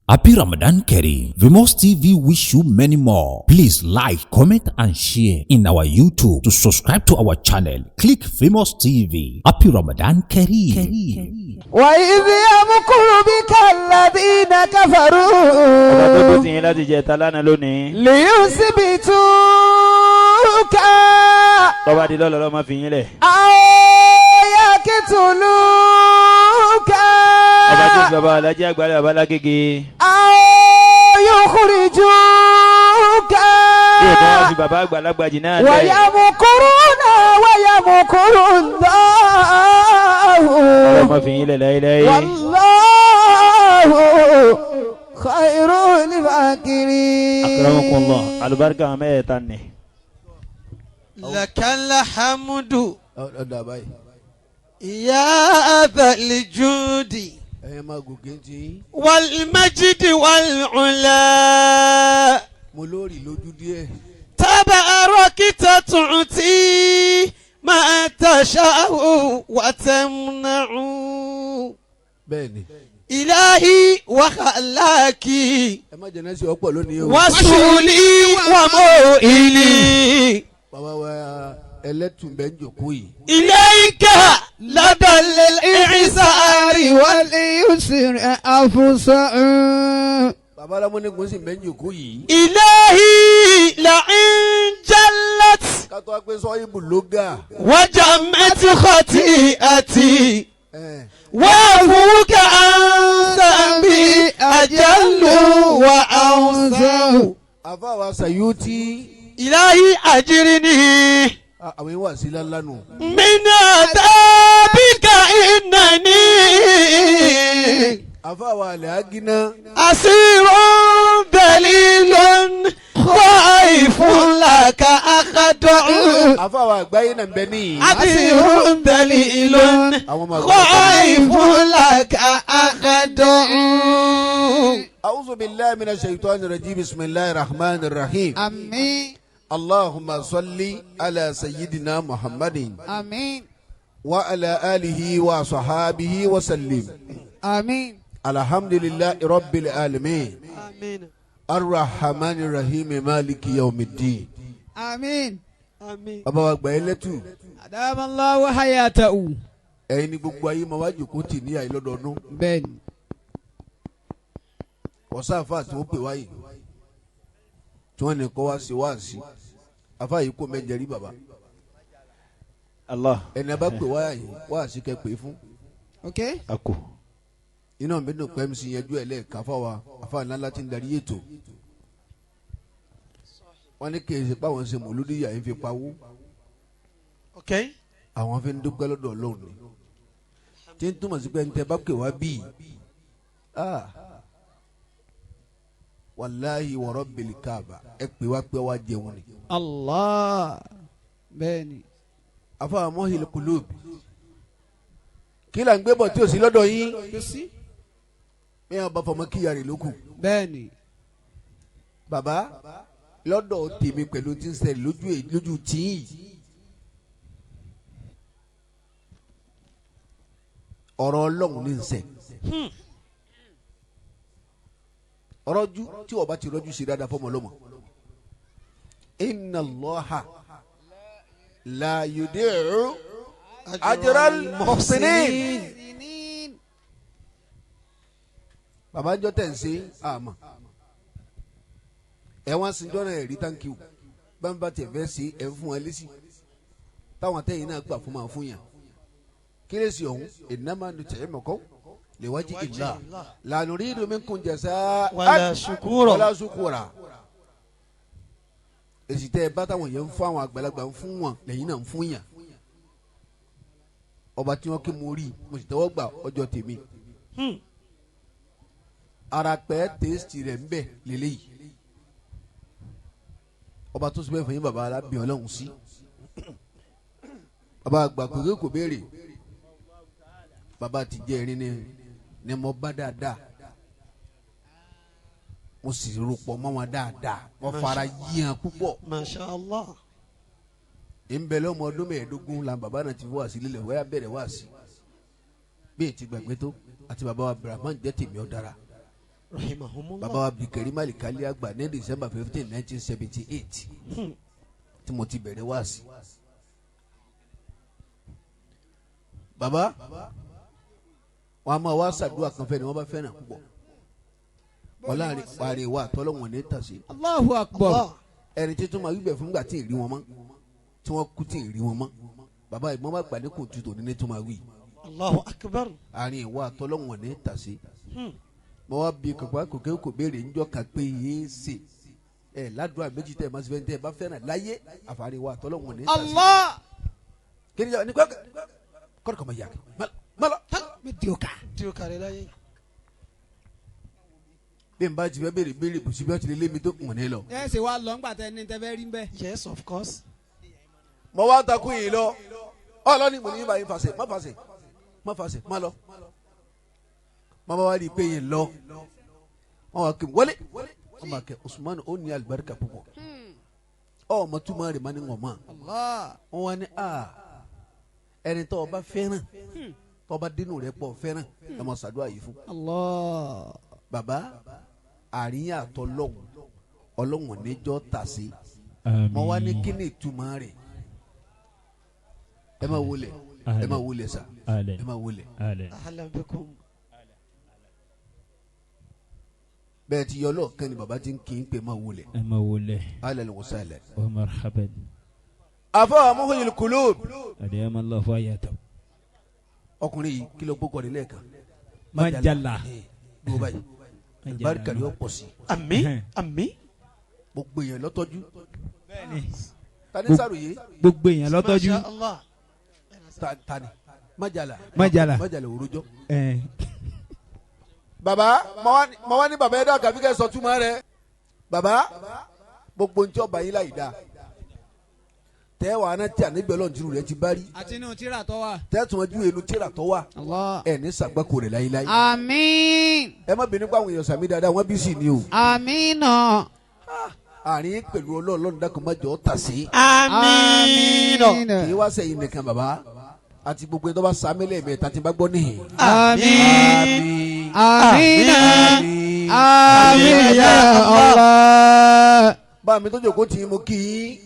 Happy Ramadan Kareem. Vimos TV wish you many more. Please like, comment, and share in our YouTube. To subscribe to our channel, click Famous TV. Happy Ramadan Kareem. وإذ يمكر بك الذين Ọba tó كفروا ti yín láti jẹ ta lánàá lónìí. ليثبتوك Tọ́ba di lọ́lọ́ lọ́mọ fi yín lẹ̀. أو يقتلوك Ọba tó ti bàbá alájí àgbàlẹ̀ bàbá lágége. أو يخرجوك Bí ètò wọn fi bàbá àgbàlagbà jì náà lẹ̀. ويمكرون ويمكر الله Ọlọ́mọ fi yín lẹ̀ láéláé. والله خير الماكرين. Akramakumullah. Àlùbáríkà àwọn mẹ́ẹ̀ẹ́ta ni. لك الحمد Ọ̀dà báyìí. يا ذا الجود Ẹ̀yin máa gòkè ń ti. والمجد والعلا. Mo lóòrì lójú díẹ̀. تباركت تعطي ما تشاء وتمنع. Bẹ́ẹ̀ni. إلهي وخلاكي Ẹ má jẹ́ náà sí ọ̀pọ̀ lónìí o. وسولي وموئلي. Bàbá wa ẹlẹ́tùnbẹ́ ń jòkó yìí. إليك لدى الإعسار. واليسر أفصع. Bàbá alámúnigun sì ń bẹ́ ń jòkó yìí. إلهي لئن جلت Ká tó wá pé sọ ibù lóga. وجمت خطيئتي Ẹ̀, وأبوك عن ذنبي أجل وأوسع. Àfa wa Sayuti. إلهي أجرني Àwọn yẹn wà sí lálánù. من عذابك إنني Àfa wa alẹ́ agíná. أسير ذليل خائف لك أخدع. Àfa wa àgbáyé náà ń bẹ níyì. أسير ذليل Àwọn ọmọ àgbáyé. خائف لك أخدع. أعوذ بالله من الشيطان الرجيم، بسم الله الرحمن الرحيم. آمين. اللهم صل على سيدنا محمد آمين. وعلى آله وصحابه وسلم. آمين. الحمد لله رب العالمين. آمين. الرحمن الرحيم، مالك يوم الدين. آمين. آمين. Bàbá wa gbà ẹ́ lẹ́tù. أدام الله حياته. Ẹ̀yin ni gbogbo ayé máa wá jòkó tì ní àyè lọ́dọọdún. Bẹ́ẹ̀ni. Ọ̀sáfà tí wọ́n pè wáyé tí wọ́n ní kọ́ wá sí wá sí afá yìí kò mẹ́jẹ rí bàbá. Allah. Ẹni a bá pè wáyà yìí wá sí kẹ́ pè fún. Okay. Ako. Iná mi dùn pé MC yẹn jú ẹ̀ lẹ́ẹ̀ka fáwa afá ńlá láti ń darí ètò. Wọ́n ní kì í ṣe pé àwọn ṣe mọ̀lúdí yà ń fi pawó. Okay. Àwọn fi ń dúpẹ́ lọ́dọ̀ Ọlọ́run ni, tí ń túmọ̀ sí pé ń tẹ́ bá pè wá bíi, ah, wàláhì wọ̀rọ̀ bèlì káàbà, ẹ pè wá pé wá jẹun ni. Allah. Bẹ́ẹ̀ni. Afa mọ́hìlì kùlùbì, kí là ń gbé bọ̀ tí ò sí lọ́dọ̀ yín? Kò sí. Bí wọn bá fọmọ kíyà rè lókù. Bẹ́ẹ̀ni. Bàbá, lọ́dọ̀ tèmi pẹ̀lú tí ń ṣẹlẹ̀ lójú lójú tíì yìí, ọ̀rọ̀ Ọlọ́run ní ń ṣẹ ọ̀rọ̀jú tí wọ́n bá ti rọ́jú ṣe dáadáa fọmọ lọ́mọ. Inna Allaha la yudi'u ajral muhsinin. Bàbá ń jọ tẹ̀ ń ṣe àmọ́ ẹ wọ́n sin jọ́nà ẹ̀rí thank you bá tẹ̀ fẹ́ ṣe ẹ̀ ń fún wọn lésì táwọn tẹ̀yìn náà gbà fún máa fún yàn kí lè ṣe ọ̀hún. Innama nut'imukum liwajhi illah la nuridu minkum jaza'an Wala shukura. Wala shukura. Èsì tẹ́ ẹ bá táwọn yẹn ń fún àwọn àgbàlagbà ń fún wọn lẹ́yìn náà ń fún yàn. Ọba tí wọ́n kí mo rí mo sì tẹ́wọ́ gbà ọjọ́ tèmi ara pẹ́ tẹ́sítì rẹ̀ ń bẹ̀ lélẹ́yìí. Ọba tó sọ bẹ́ẹ̀ fún yín, bàbá alábìyàn ọlọ́run sí bàbá àgbà kòkè kò béèrè. Bàbá ti jẹ́ erin ni mo bá dáadáa, mo sì rò pọ̀ mọ́ wọn dáadáa, mo fara yíyan púpọ̀. Masha Allah. Ń bẹ lọ́mọ ọdún 15 la bàbá náà ti wá sí lílẹ̀ wáyà bẹ̀rẹ̀ wá sí bí ètí gbàgbé tó àti bàbá wa Abdulrahman jẹ́ tèmi ọ̀ dára. Rahimahumullah. Bàbá wa Abdulkarim Alikali àgbà ní December 15 1978 tí mo ti bẹ̀rẹ̀ wáàsí. Bàbá wọn a máa wá ṣàdúrà kan fẹ́ ni wọ́n bá fẹ́ràn púpọ̀ wọn láàrin parí wa àtọ́lọ́wọ̀n ní tàṣe. Allahu akbar. Allah. Ẹni tí tó máa wíbẹ̀ fún gbà tí ì rí wọn mọ́, tí wọ́n kú tí ì rí wọn mọ́, bàbá ìmọ̀ bá gbà ní kò tutù ní tó máa wí. Allahu akbar. Àárín ìwà àtọ́lọ́wọ̀n ní tàṣe. Mo wá bí kòkó kòkó kò béèrè ńjọ́ kan pé yéé ṣe ẹ ládùúgbò méjì tẹ ẹ máa ṣe fẹ́ tẹ ẹ bá fẹ́ràn láyé àfààní ìwà àtọ́lọ́wọ̀n ní tàṣe. Allah. Kí ni ní kọ́ kọ́ kọ́ ma yà kí má lọ. Mi di o kan. Tí o kàrí láyé. Bí n bá ti fẹ́ béèrè béèrè bùsí bí wọ́n ti lè lé mi tó kùn ní lọ. Ẹ ṣe wa lọ ńgbà tẹ ní tẹ fẹ́ rí nbẹ. Yes, of course. Mo wá takú yìí lọ ọlọ́ni mo ní báyìí fàṣẹ má fàṣẹ má fàṣẹ má lọ. Má bá wá rí i pé yẹn lọ wọn wá kí n wọlé wọn bá kẹ Usman ó ní alibarika púpọ̀ ọ ma túmọ̀ rẹ̀ má ní wọ̀n mọ́. Allah. Wọn wá ní a ẹni tó o bá fẹ́ràn tó o bá dínú rẹ̀ pọ̀ fẹ́ràn ẹ mọ̀ ṣàdúrà yìí fún. Allah. Baba àríyàn àtọ lọ́hùn ọlọ́hùn níjọ́ tà sí. Àmín. Mo wá ní kí ni ìtumọ̀ rẹ̀? Ẹ máa wọlé, ẹ máa wọlé sa. Alẹ́. Ẹ máa wọlé. Alẹ́. Ahlan bikum. Bẹ́ẹ̀ ti yọ lọ́ọ̀kan ni baba ti ń kí n pè máa wọlé. Ẹ máa wọlé. Alẹ́ wọ́sá ilẹ̀. Wa marhaban. Àfọ àmúhùn kulub. Adiyama Allahu ayatahu. Ọkùnrin yìí kí ló gbókọ̀ nílẹ̀ kan. Manjala. Gbogbo báyìí barika yóò pọ̀ sí. Àmín. Àmín. Gbogbo èèyàn lọ́tọ́jú. Bẹ́ẹ̀ni. Tani sàròyé? Gbogbo èèyàn lọ́tọ́jú. Masha Allah. Tani Májàlá. Májàlá. Májàlá òrojọ́. Ẹ. Baba mo wá ní baba yẹn dá kàbí kẹ́ sọ túmọ̀ rẹ̀. Baba gbogbo ntí ọba yín láyìí dá tẹ́ wàá náà tí a níbi ọlọ́run tìrú rẹ̀ ti bá rí. Àti inú tíra tó wà. Tẹ́ tún ojú inú tíra tó wà. Allah. Ẹ̀ ní sàgbákò rẹ̀ láyéláyé. Àmín. Ẹ má bínú pé àwọn èèyàn sàmì dáadáa wọ́n bí sì ni o. Àmín náà. Àárín pẹ̀lú ọlọ́run dákun má jọ ọ́ tà sí. Àmín. Kì í wá sẹ́yìn nìkan baba àti gbogbo ẹni tó bá sàmì lẹ́ẹ̀mẹ́ta tí bá gbọ́ níhìn. Àmín. Àmín. Àmín. Àmín ya Allah. Bá mi tó jòkó tì í mo kí í.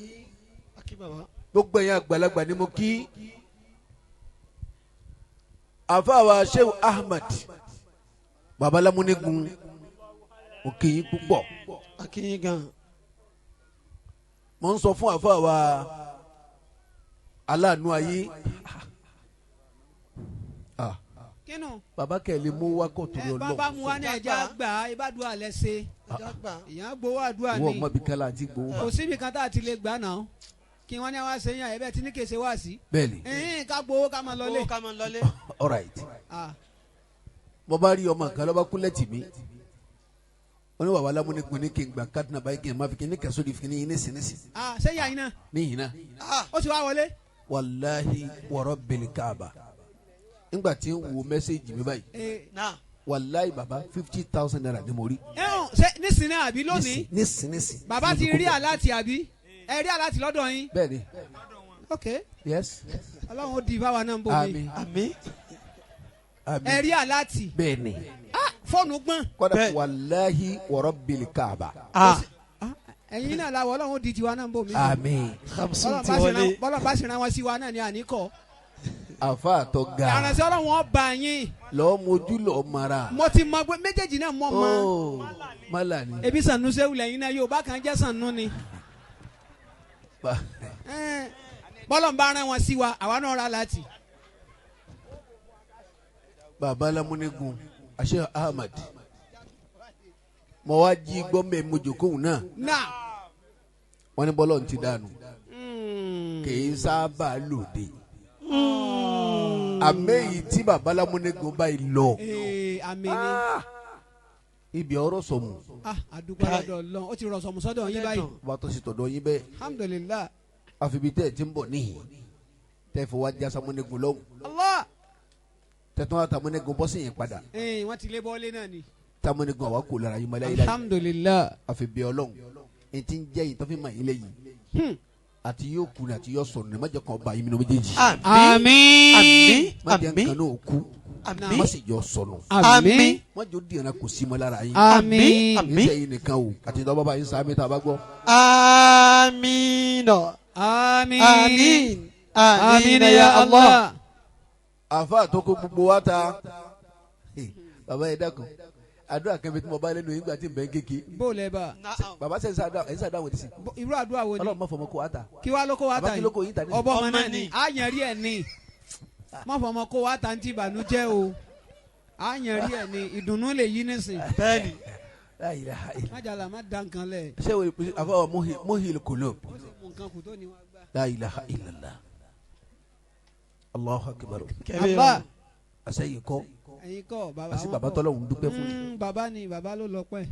Akí baba. Gbogbo ẹ̀yin àgbàlagbà ni mo kí. Àfàwà Shehu Ahmed babalámúnigun mo kí yín púpọ̀. Akí yín gan. Mo ń sọ fún àfàwà aláàánú ayé. Ah, Kínú. bàbá kẹ́lẹ́ mú wákọ̀ torí Ẹ bá mu wa Ọlọ́run. ní ẹja gbà á ibàdúrà lẹ́sẹ̀. Ẹja gbà. Ìyẹn gbowó àdúrà Wọ́n ni. mọ̀ bí kálá àti gbowó. Kò síbi kan tá a ti lè gbà náà. Kí wọ́n ní wá ṣe yàn ẹ bẹ́ẹ̀ tí ní kèsè wá sí. Bẹ́ẹ̀ni. Ẹ̀hìn ká gbowó ká máa lọlé. Owó ká máa lọlé. All right. Ah. Mo bá rí ọmọ kan lọ́ba kúnlẹ̀ tì mí. Wọ́n ní bàbá alámúnigun ní kí n gbà kádùnà báyìí kí n má fi kí n ní kẹsọ́ di fi ní yín nísìnyí. Ah, ṣé yà yín náà? Níyìn náà. Ó ti wá wọlé. Wàláhi wọ̀rọ̀ bẹ̀lẹ̀ káàbà nígbà tí ń wo message mi báyìí. Ẹ Náà. Wàláhi bàbá 50,000 naira ni mo rí. ẹ̀hún ṣé nísìnyí àbí lónìí? Nísìnyí. Bàbá ti rí àláàtì àbí? Ẹ rí àláàtì lọ́dọ̀ yín. Bẹ́ẹ̀ni. Ok. Yes. Ọlọ́run ó di báwa náà ń bò mí. Àmín. Àmín. Àmín. Ẹ rí àláàtì. Bẹ́ẹ̀ni. Ah, fóònù gbọ́n. Kọ́dà Bẹ́ẹ̀. wàláhi wọ̀rọ̀ bẹ̀lẹ̀ káàbà. Ah. Ẹ̀yin náà làwọ̀ Ọlọ́run ó di tiwa náà ń bò mí. Àmín. Khamsun ti wọlé. Bọ́lọ̀ bá ṣe ran wọn sí wa náà ni àníkọ́. Àfa àtọ̀ ga. Àránṣẹ́ Ọlọ́run ó bá yín. Lọ́ọ́ mojú lọ́ọ́ mara. Mo ti mọ pé méjèèjì náà mọ̀ mọ́. Oh, mala ni. Ebi sànú sẹ́wù lẹ́yìn náà Yorùbá kan jẹ́ sànú ni. Ba- Ẹn, Bọ́lọ̀ ń bá rán wọn sí wa àwa náà ra láti. Bàbá alámúnigun Sheikh Ahmad mo wá jí gbọ́mẹ̀ mojòkóhùn náà. Náà. Wọ́n ní bọ́lọ̀ ti dànù kì í sábà lòdì àmẹ́yìí tí bàbá alámúnigun báyìí lọ. Ee, àmín ni. Ibi ọ̀rọ̀ sọ̀mù. Ah, àdúgbò lọ́dọ̀ Ọlọ́run ó ti rọ̀ sọ̀mù sọ́dọ̀ yín báyìí. Wàá tó sì tọ̀dọ̀ yín bẹ́ẹ̀. Alhamdulillah. Àfibí tẹ́ ẹ̀ ti ń bọ̀ níhìn tẹ́ fi wá já samúnigun lọ́hùn. Allah. Tẹ́tún wá tamúnigun bọ́ sí yẹn padà. Ee, wọ́n ti lé bọ́ọ̀lé náà ni. Tamúnigun àwa kò lára yín mọ́ láyé láyé. Alhamdulillah. Àfi bí Ọlọ́run ẹ̀ ti ń jẹ́ yìí tó fi mọ̀ yín lẹ́yìn àti yóò kú ni àti yóò sọnù ni má jẹ́ kàn bá yín minnu méjèèjì. Àmín. Àmín. Má jẹ́ Àmín. nǹkan náà kú. Àmín. Má sì jọ sọnù. Àmín. Má jò dìran kò sí mọ́ lára yín. Àmín. Àmín. Iṣẹ́ yìí nìkan o àti ìtọ́ bàbá yín sàmì tá a bá gbọ́. Àmín. Àmín. Àmín. Àmín ya Allah. Àfa tó kó gbogbo wa ta. Bàbá yẹn dákun, àdúrà kan bí tí mo bá lẹ́nu yín gbà tí n bẹ́ ń kéke. Bó lẹ bá. Bàbá sẹ́ ń sàdúrà ẹ̀ ń sàdúrà wò ní sí. Irú àdúrà wo ni? Ọlọ́run má fọmọ kó wa ta. Kí wàá ló kó wa Bàbá ta kí ló kó yín ta ní. Ọbọ ọmọ Ọmọ náà ni. ni a yàn rí ẹ ní. Má fọmọ kó wa ta ní ti ìbànújẹ́ o. A yàn rí ẹ ní, ìdùnnú lè yí nísìn. Bẹ́ẹ̀ni. La ilaha illa. Májàlá má da nǹkan lẹ̀. Ṣé o àfa muhil kulob. Ó sì mú nǹkan kù tó ní wá gbà. La ilaha illallah. Allahu akbar. Àbá Àṣẹ kọ́. ẹ̀yin kọ́ bàbá Àṣẹ wọn bàbá kọ́. tọ́lọ́hún dúpẹ́ fún mi. Bàbá ni, bàbá ló lọ pẹ́.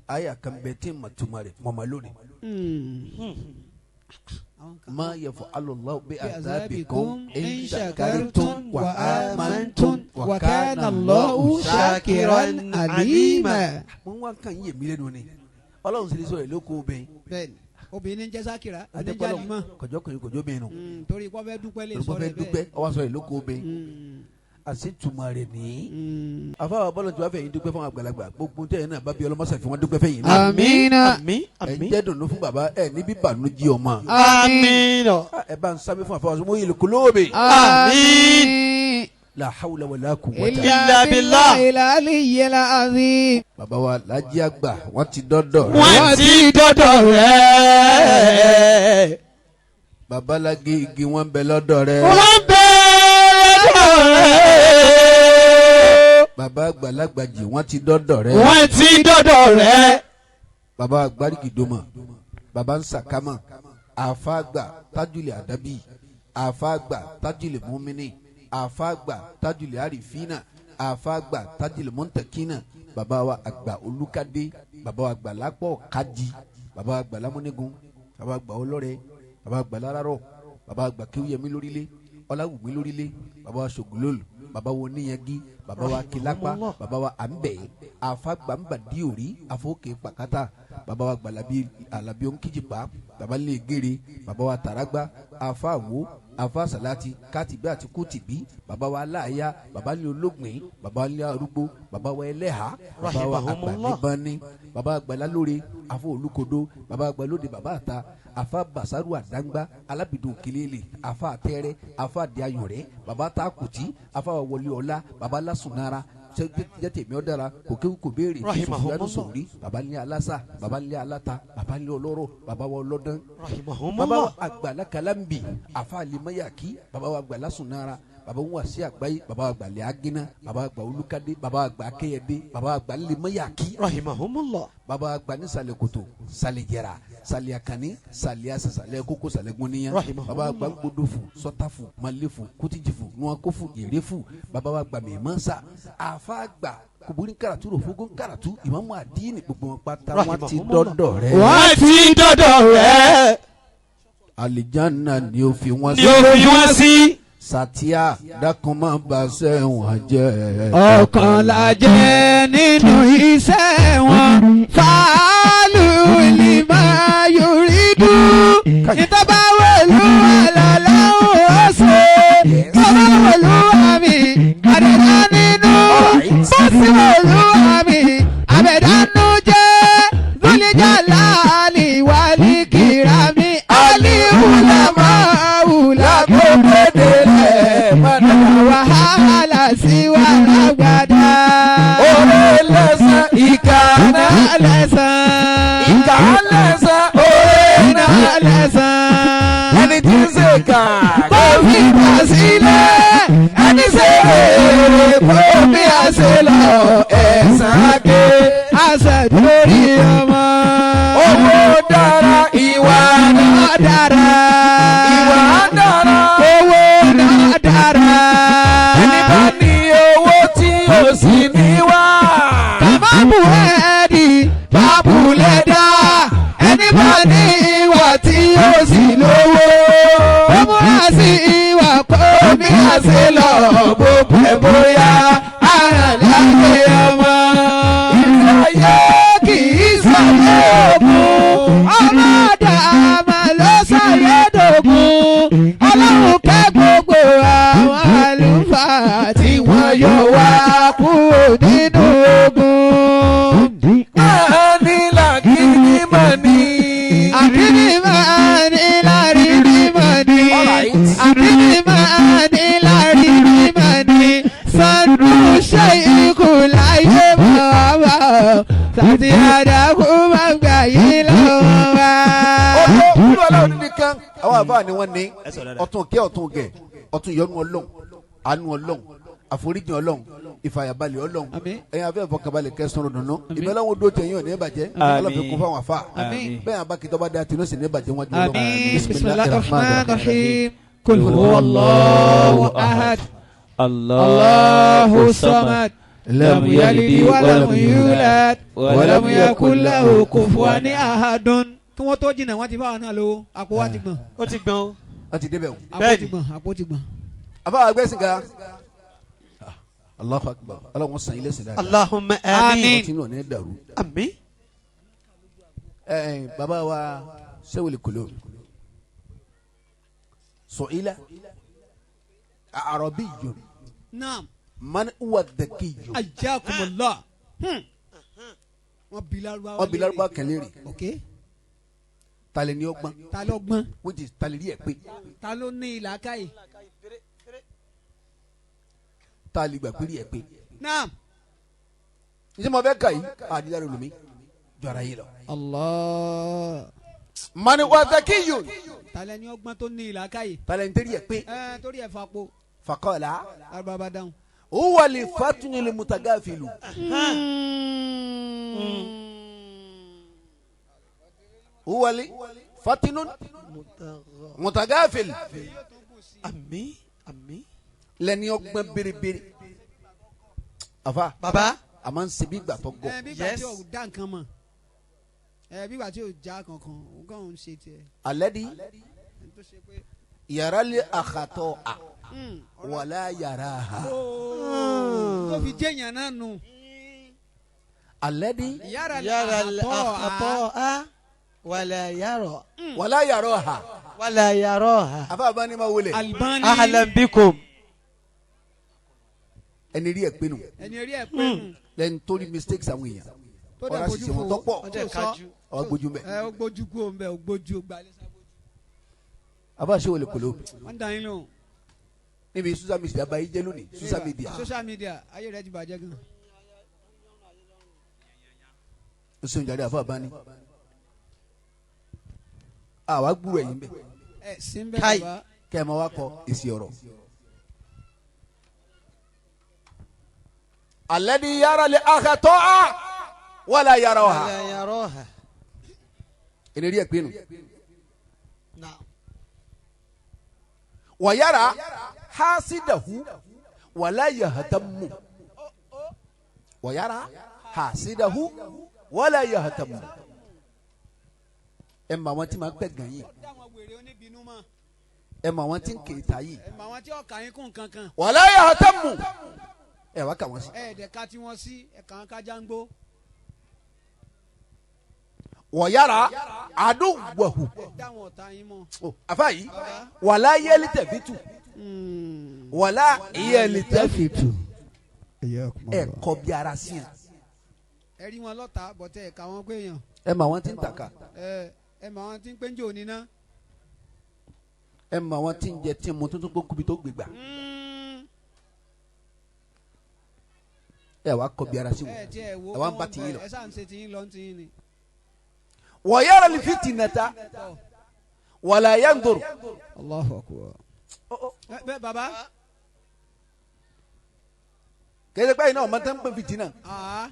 Àyà kan bẹ tí ma tuma rẹ̀ mọ̀mọ́ lónìí. Àwọn kan- Ma yaf'alu Allahu bi azabikum azabikum in shakartum wa amantum wa kana Allahu shakiran alima. Mo ń wá kàn yé mi lẹ́nu ni Ọlọ́run sì ní sọ̀rọ̀ ló kó obìnrin. Bẹ́ẹ̀ni, obìnrin ń jẹ́ sákìrà, oníjà Adépọ́lọ́ limọ̀. kọjọ́ kọjọ́ kọjọ́ bẹ́ẹ̀ nù. Torí kọ́ fẹ́ dúpẹ́ lè Olùkọ́ sọ̀rọ̀ fẹ́ ẹ̀ dúpẹ́ bẹ́ẹ̀. ọwọ́ sọ̀rọ̀ ló kó obìnrin. Àṣetùmọ̀ rẹ̀ ní. Àfáwọn bọ́lá tí wàá fẹ́ yín dúpẹ́ fún àgbàlagbà gbogbo tẹ̀ náà bá bí ọlọ́mọṣà fi wọ́n dúpẹ́ fẹ́ yín náà. Amina. Àmín. Ẹ Àmín. jẹ́ dùnú fún bàbá ẹ níbí bànújí ọmọ. Àmín. Ẹ bá ń sábẹ́ fún àfáwọn sọmọ yìí kúlóòbì. Àmín. La hawla wala quwwata. Illa billah. Ilà azim. Bàbá wa Lájí Àgbà wọ́n ti dọ́dọ̀ rẹ̀. Wọ́n ti dọ́dọ̀ rẹ̀. Bàbá Lágé igi wọ́n bẹ lọ́dọ̀ rẹ̀. Wọ́n bẹ lọ́dọ̀ rẹ̀. Bàbá àgbàlagbàjì wọ́n ti dọ́dọ̀ rẹ̀. Wọ́n ti dọ́dọ̀ rẹ̀. Bàbá àgbárígìdòmọ̀ bàbá ń sàkámà àfàgbà tájúlẹ̀ àdábì àfàgbà tájúlẹ̀ mọ́mìnì àfàgbà tájúlẹ̀ àrífínà àfàgbà tájúlẹ̀ mọ́ntàkínà bàbá wa àgbà olùkadé bàbá wa àgbà lápọ̀ kájí bàbá wa àgbà lámúnigun bàbá àgbà ọlọ́rẹ bàbá àgbà lárárọ̀ bàbá àgbà kéwúyẹmí lórílẹ̀ ọláwùmí lórílẹ̀ bàbá wa ṣògùlólù bàbá wa oníyangi bàbá wa kìlápá bàbá wa àǹbẹ̀ àfàgbàǹbàdìòrí àfọkè pàkátà bàbá wa gbàlábí alábí ònkìjìpá bàbá lẹ́gẹ̀rẹ̀ bàbá wa tàràgbà àfàwò àfàsàlátì kátìbí àti kùtìbí bàbá wa aláàyá bàbá ní olóògbìn bàbá ní arúgbó bàbá wa ẹlẹ́hà bàbá wa àgbàníbani bàbá àgbàlálóore àfọ olùkodó bàbá àgbàlóde bàbá àta àfa basaru àdáńgbá alábìdún kelele àfa àtẹrẹ àfa àdìayọrẹ bàbá takùtì àfa wọlé ọlá bàbá lásùnára jẹ́tẹ̀mí ọ̀dára kò kéwù kò béèrè sùfìyànù sòrí bàbá ní alásà bàbá ní aláta bàbá ní ọlọ́rọ̀ bàbá wa ọlọ́dán bàbá wa àgbàlá kalambi àfa alimayaki bàbá wa àgbàlá sunara bàbá wa sí àgbáyé bàbá wa àgbàlẹ̀ agínà bàbá wa àgbà olùkadé bàbá wa àgbà akẹyẹdé bàbá wa àgbà limayaki Rahimahumullah. bàbá wa àgbà ní sàlẹ̀ kòtò sàlẹ̀ jẹrà sàlẹ̀ àkànní sàlẹ̀ àsà sàlẹ̀ kókó sàlẹ̀ gbóníyàn bàbá wa àgbà gbódòfù sọtàfù malẹ̀fù kútìjìfù nuwakofu yèrèfù bàbá wa àgbà mẹ́mọ́sà àfa àgbà kòbóni karatu ròfógó karatu ìmáàmù àdínì gbogbo wọn pátá wọn ti dọ́dọ̀ rẹ̀. Wọ́n ti dọ́dọ̀ rẹ̀. Alijanna ni ó fi wọn Ni ó fi wọ́n sí. Satia dákun má baṣẹ́ wọn jẹ́. Ọ̀kan la jẹ́ nínú iṣẹ́ wọn. Fàálù lè máa yorí dùn. Ìtọ́báwẹ̀lú àlàláwò ọ̀sẹ̀. Tọ́báwẹ̀lú àmì àdẹ̀dá nínú. Bọ́síwẹ̀lú àmì àbẹ̀dánú jẹ́. Lóníjà láàlì wálé kìrámì. Aliwula máa wùlá kó Délẹ̀ padà. wàhálà sí wa lágbàdá. Oore lẹ́sẹ̀ ìkà náà. Lẹ́sàn. Ìkà lẹ́sẹ̀ oore náà. Lẹ́sàn. Ẹni tí ń ṣe kà. Kó fi gbà sílẹ̀, ẹni ṣe rere kó bí a ṣe lọ Ẹ̀sán ké. Àṣẹ lórí ọmọ. Owó dára ìwà Náà dára. Ìwà dára. Owó náà dára. Ẹni bá ní owó tí ò sì ní wá. Bàbá búrẹ́dì, bàbúlẹ̀dá, ẹni bá ní ìwà tí ó sì lówó. Ó múra sí ìwà kó bí a ṣe lọ bó pẹ́ bóyá ara láyé ọmọ. Ayé kì í sọ̀rọ̀ ògùn, ọmọ dàmà ló ṣàyẹ̀dògùn. Ọlọ́run kẹ́ gbogbo àwọn àlùfáà tí wọ́n Sàtì àdàkù máa gbà yín lọ́wọ́ wa. Ó tó kúrò aláwọ̀ níbi kan. Àwọn àbá ni wọ́n ní Ẹ sọ dáadáa. ọ̀tún kẹ́, ọ̀tún gẹ̀, ọ̀tún ìyọ́nú Ọlọ́run, àánú Ọlọ́run, àforíjì Ọlọ́run, ìfàyàbalẹ̀ Ọlọ́run. Àmín. Ẹ̀yin afẹ́ ìfọkànbalẹ̀ kẹsàn-án dùnú ìbẹ́lẹ́wọ̀n dó tẹ̀yìn ò ní bàjẹ́. Àmín. Ọlọ́run fi kún fáwọn afá. Àmín. Bẹ́ẹ̀ abákitọ́ bá dá tinú sì ní bàjẹ́ wọn jù lọ. Àmín. Bismillahir rahmanir rahim. Kul huwa Allahu ahad. Allahu samad. Lam yalid wa lam yulad. Wa lam yakul lahu kufuwan ahadun. Kí wọ́n tó jìnnà, wọ́n ti fáwọn náà lówó, àpò wa ti gbọ̀n. Ó ti gbọ̀n o. Wọ́n ti débẹ̀ o. Àpò ti gbọ̀n, àpò ti gbọ̀n. Àbá àgbẹ̀sìn ga. Allahu akbar, Ọlọ́run san ilé sìn dáadáa. Allahumma àmín. Ọtí náà ní dàrú. Àmín. Ẹ bàbá wa sẹ́wìlì kòló sọ̀ílà àròbíyù Naam. man huwa dhakiyu. Ajakumullah. Wọ́n bi Lárúbáwá. Wọ́n bi Lárúbáwá kẹlẹ́ rè. Ok. Talẹ̀ ni ọgbọ́n. Ta ló gbọ́n? Which is talẹ̀ rí ẹ̀ pé. Ta ló ní ìlàkàyè? Talẹ̀ gbà pé rí ẹ̀ pé. Naam. Ní mo fẹ́ kà yìí àdìdára olùmí jọra yìí lọ. Allah. Man huwa dhakiyu. Ta lẹni ọgbọ́n tó ní ìlàkàyè? Talẹ̀ ń tẹ́rí ẹ̀ pé. Ẹ torí ẹ fapò. Faqala. Lárúbáwá bá dáhùn. Huwa li fatuni li mutagafilu. Huwa li fatinun mutagafil. Àmín. Àmín. Lẹni ọgbọ́n berebere. Afa. Baba. A máa ń ṣe bí ìgbà tó gọ̀. Ẹ bí ìgbà Yes. tí o dá nǹkan mọ̀, ẹ bí ìgbà tí o já kankan, òun kàn ń ṣe tiẹ̀. Alẹ́ di Ẹni tó ṣe pé. yàrá lé àkàtọ̀ a wàlá yàrá ha. Tó fi jẹ́yàn náà nù. Alẹ́ di Yàrá Yàrá àtọ̀ àtọ̀ a wàlà yàrá. wàlá yàrá ha. Wàlà yàrá ha. Afa abani ma wele. Albani. Ahlan bikum. Ẹni rí ẹ pinnu. Ẹni rí ẹ pé nù. Lẹni tó ní mistakes àwọn èèyàn. Tó dẹ̀ Ọ̀rọ̀ bójú àṣìṣe wọn fò. tó pọ̀. Ó dẹ̀ kájú. Ọ̀ gbójú mẹ́. Ẹ ó gbójú kú òun bẹ́ẹ̀, ó gbójú gbalẹ̀ sábójú. Afa ṣe wọlé kolo. Wọ́n dàn yín lóhùn. Níbi social media bá yí jẹ́ lónìí, social media. Social media ayé rẹ ti bàjẹ́ gan. O ṣeun jàre afa abani. Àwa gbúrò ẹ̀yìn bẹ́ẹ̀. Ẹ sí ń bẹ́ẹ̀ Kai. bàbá. Kẹ́ ẹ máa wá kọ èsì ọ̀rọ̀. Alẹ́ di yàrá lé àkàtọ́ a wàlá yàrá ha. Wàlà yàrá ha. Ẹni rí ẹ pinnu. Naam. Wàyàrá hasidahu wàlá yahatamu. Wàyàrá hasidahu wàlá yahatamu. Ẹ mọ àwọn tí máa ń pẹ́ gan yìí. Dá àwọn wèrè oníbínú mọ̀. Ẹ mọ àwọn tí ń kèéta yìí. Ẹ mọ àwọn tí ọkà yín kún kankan. Wàlá yahatamu. Ẹ wá kà wọ́n sí. Ẹ ẹ̀dẹ̀ ká tí wọ́n sí ẹ̀ka ń kájà ń gbó. Wàyàrá àdúgbòhù. Ẹ dá àwọn ọ̀tá yín mọ̀. Àfa yìí wàlá yẹli tẹ̀fìtù wàlá yẹli tẹ̀fìtù ẹ kọ́ bí ara sí yẹn. Ẹ rí wọn lọ́ta bọ̀tẹ́ ẹ̀ka wọn pé èèyàn. Ẹ mọ àwọn tí ń tàka. Ẹ mọ àwọn tí ń pé ń jò níná. Ẹ mọ àwọn tí ń jẹ tí ń mu tuntun kó kubi tó gbégbá. Ẹ wá kọ́ bí ara sí Ẹ wọn. tiẹ̀ wo Ẹ wá ń bá tiyín lọ. Ẹ sáà ń ṣe tiyín lọ ń tiyín ni. Wọ̀yára lè fi tìǹà wàlá yẹn dòrò. Allahu akbar. Ẹ bẹ́ẹ̀ bàbá. Kẹ́sẹ̀ báyìí náà ọmọ tẹ́ ń pè fìtínà. Àá.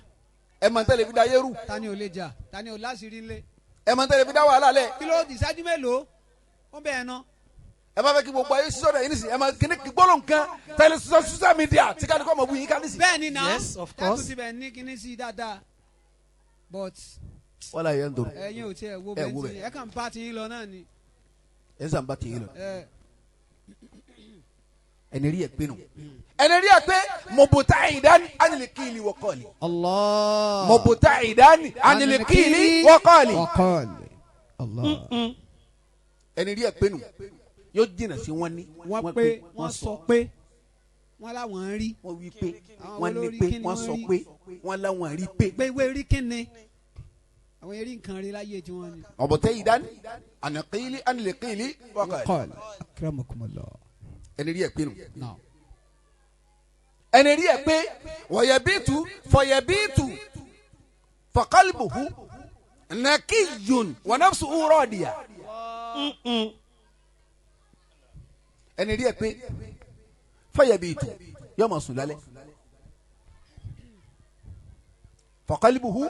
Ẹ mọ̀ tẹ́lẹ̀ fi da yẹ́rù. Ta ni ò lè jà? Ta ni ò láṣìírí ńlẹ̀? Ẹ mọ̀ tẹ́lẹ̀ fi da wàhálà lẹ̀. Kí ló di ìṣáájú mélòó? Ó bẹ̀ẹ̀ ná. Ẹ bá fẹ́ kí gbogbo ayé sísọ rẹ̀ yín nísìnyí, ẹ máa kíní gbólóhùn nǹkan tẹ́lẹ̀ sísọ social media tí ká ní kọ́ ọmọ bu yín ká nísìnyí. Bẹ́ẹ̀ ni náà. Yes, of course. Tẹ́tù ti bẹ̀ ní kíní sí dáadáa. But Wàlá yẹn dòrò. ẹ̀yin ò tiẹ̀ wo Ẹ bẹ́ẹ̀ wo tí bẹ́ẹ̀. ẹ kàn ń bá tiyín lọ náà ni. Ẹ sàn bá tiyín lọ. Ẹ Ẹni rí ẹ pé nù. Ẹni rí ẹ pé mọ̀bùtà ìdání ánìlè kíìlì wọ́kọ̀ọ̀lì. Allah. Mọ̀bùtà ìdání ánìlè kíìlì wọ́kọ̀ọ̀lì. Waqali. Allah. Ẹni rí ẹ pé nù yóò jìnnà sí wọn ní. Wọ́n pé wọ́n sọ pé wọ́n láwọn ń rí. Wọ́n wí pé Àwọn wọ́n ní olórí pé kí ni wọ́n wọ́n sọ rí? pé wọ́n láwọn rí pé. Pé ìwé rí kíni? Àwọn eré nǹkan rí láyé tí wọ́n ní. Mọ̀bùtà ìdání ánìlè kíìlì wọ́kọ̀ọ̀lì. Waqali. Akramakumullah. Ẹni rí ẹ pé nù. Now. Ẹni rí ẹ pé wọ̀yẹ̀bìtú fọ̀yẹ̀bìtú. Faqalbuhu naqiyyun wa nafsuhu radiya. Ẹni rí ẹ pé fayabitu yóò máa sùn lálẹ́. Faqalbuhu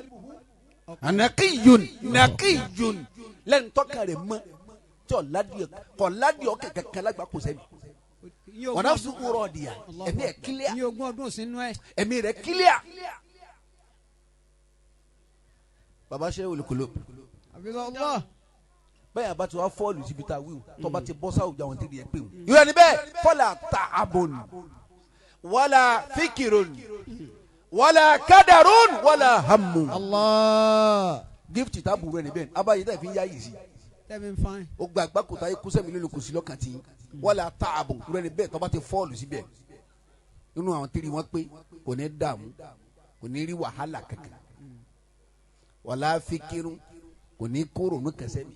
naqiyyun naqiyyun lẹ́nu tọ́ka rẹ̀ mọ́ tí ọ̀ládìí ọ̀kẹ́ kankan lágbà kò sẹ́mi. Wa nafsuhu radiya ẹ̀mí ẹ̀ kílíà. Ní ogún ọdún sínú ẹ̀. Ẹ̀mí rẹ̀ kílíà. Baba Sheikhul Qulub. Abdullah. Bẹ́ẹ̀ bá ti wá fọ́ọ̀lù síbi tá a wíwù tọ́ba ti bọ́ sáwùjọ àwọn tẹ́lẹ̀ yẹn pé wù. Ìrọ̀ ni bẹ́ẹ̀ fọ́lá ta'abun wala fikirun wala kadarun wala hammun. Allah. Gift ta buru ẹni bẹ́ẹ̀ abayé tẹ̀ fi ń yá yìí sí. Tẹ́mi fain. O gba àgbákòtà yìí kúsẹ́ mi lónìí kò sí lọ́kàn tí wala ta'abun. Ìrọ̀ ni bẹ́ẹ̀ tọ́ba ti fọ́ọ̀lù síbẹ̀ inú àwọn tẹ́lẹ̀ wọn pé kò ní dààmú kò ní rí wàhálà kankan wala fikirun kò ní kóró ní kẹsẹ́ mi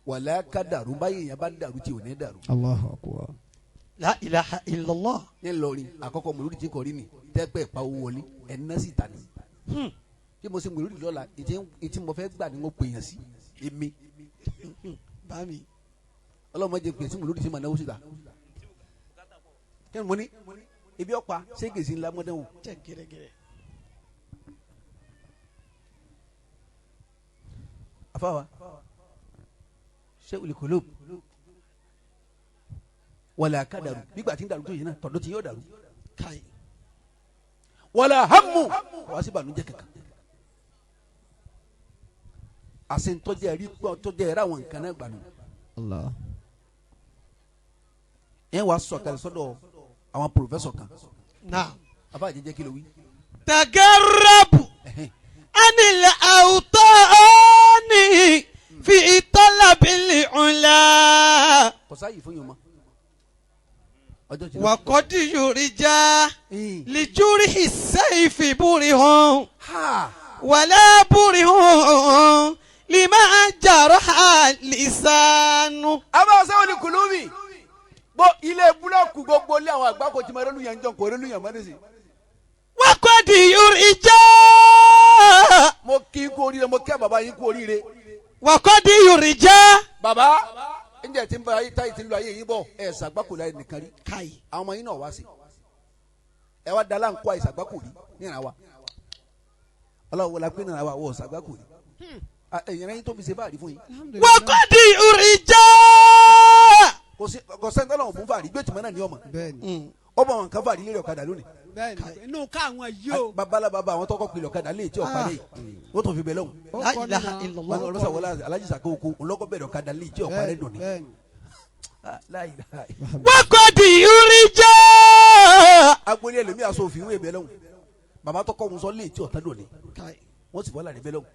wàlá ká dàrú báyìí yẹn bá dàrú tí ò ní dàrú. Allahu akbar. La ilaha illallah. Ní Ìlọrin àkọ́kọ́ mòlúdi tí kò rí ni tẹ́pẹ́ ìpawó wọlé ẹ̀ná sì tà ní. Bí mo ṣe mòlúdi lọ́la ètí mo fẹ́ gbà ni mo pè yàn sí èmi. Bami. Ọlọ́mọ jẹ pè sí mòlúdi tí mà náwó síta. Kí ni mo ní ibi ọ̀pá ségèsì ńlá mọ́dẹ́wò. Jẹ́ gẹ́gẹ́rẹ́. Àfáwa Sheikhul Qulub wàlá ká dàrú nígbà tí ń dàrú tó yìí náà tọ̀dọ̀ tí yóò dàrú. Kai. Wàlá hàmù wàá sí ìbànújẹ́ kankan. Àṣẹ ntọ́jà rí pọ́ tọ́jà ẹ̀rọ àwọn nǹkan náà gbànú. Allah. Ẹ wàá sọ̀kalẹ̀ sọ́dọ̀ àwọn pòròfẹ́sọ̀ kan. Naam. Àbá àjẹjẹ kí ló wí. Tagarabu anil awtani fi talabil ula. Kò sáàyè fún yín mọ́. Ọjọ́ ti lọ. Wa qad yurja lijurhi sayfi burihun. Ha! Wala burihun lima jaraha lisanu. Àbá Sheikhul Qulubi gbọ́ ilé búlọ́ọ̀kù gbogbo ilé àwọn àgbákò tí mo rẹ́lú yẹn ń jọ kò rẹ́lú yẹn mọ́ nísìnyí. Wa qad yurja. Mo kí kú oríire, mo kí bàbá yín kú oríire. Wa qad yurja. Bàbá ǹjẹ́ tí ń bá táyì tí ń lo ayé yín bọ̀ ẹ̀ ṣàgbákò láyé nìkan rí. Kai. Àwọn ọmọ yín náà wá sí. Ẹ wá da láǹkó àìsàgbákò rí níran wa. Ọlọ́wọ́ la pé níran wa wọ̀ ṣàgbákò rí. Ẹ̀yìn rẹ̀ yín tó fi ṣe báàrí fún yín. Wa qad yurja. Kò sí kò sẹ́ńtọ́ lọ́wọ́ fún fàárí gbé tìmọ́ náà ní ọmọ. Bẹ́ẹ̀ni. Ọmọ àwọn kan fàárí lérí ọ̀kadà lónìí. Bẹ́ẹ̀ni. Inú ká àwọn yìí o. Babalá baba àwọn tọkọ pilẹ̀ ọ̀kadà lè tí ọ̀pá lè. Wọ́n tó fi bẹ̀ lọ́hùn. La ilaha illallah. Wọn lọ́sà wọlé Alájí Sàkóòkò ńlọ́kọ̀ bẹ̀rẹ̀ ọ̀kadà lè tí ọ̀pá lè dùn ní. Bẹ́ẹ̀ni. Wa qad yurja. Agboolé ẹlòmíì aṣọ òfin wíwèé bẹ̀ lọ́hùn. Bàbá tọkọ ń sọ lè tí ọ̀tá dùn ní. Kai. Wọ́n sì bọ́lá rẹ̀ bẹ̀ lọ́hùn.